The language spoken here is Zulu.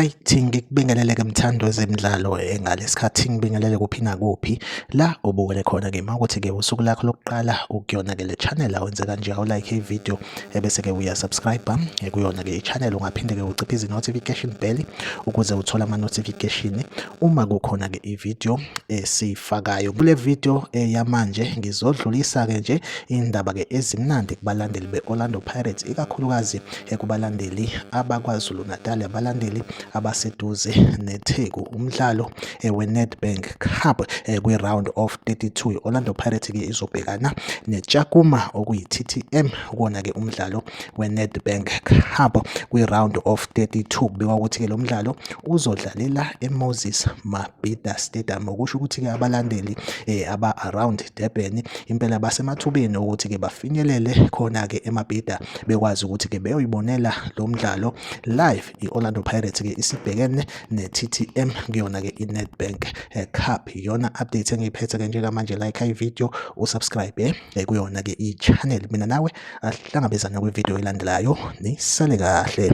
Alright, ngikubingelele-ke mthandi wezemidlalo ngalesikhathi ngibingelele kuphi nakuphi la ubukele khona-ke uma ukuthi-ke usuku lakho lokuqala ukuyona-ke le channel awenze kanje awulike i-video ebese-ke uyasubscribe kuyona-ke i-channel. Ungaphinde-ke uciphe izi-notification bell ukuze uthole ama-notification uma kukhona-ke i-video esiyifakayo. Kule video yamanje ngizodlulisa-ke nje indaba-ke ezimnandi kubalandeli be-Orlando Pirates, ikakhulukazi kubalandeli abaKwaZulu-Natal, abalandeli abaseduze neTheku. Umdlalo weNedbank Cup kwi-round of 32, i-Orlando Pirates-ke izobhekana neTshakhuma okuyi-TTM kuwona-ke umdlalo weNedbank Cup kwi-round of 32. Kubikwa ukuthi-ke lo mdlalo uzodlalela eMoses Mabhida Stadium, okusho ukuthi-ke abalandeli aba-around Durban impela basemathubeni ukuthi-ke bafinyelele khona-ke eMabhida bekwazi ukuthi-ke beyoyibonela lo mdlalo live. I-Orlando Pirates-ke isibhekene ne-TTM kuyona-ke i-Nedbank Cup. Iyona update engiyiphethe-ke njengamanje. Like i-video, usubscribe kuyona-ke i-channel. Mina nawe ahlangabezane kwi-video elandelayo. Nisale kahle.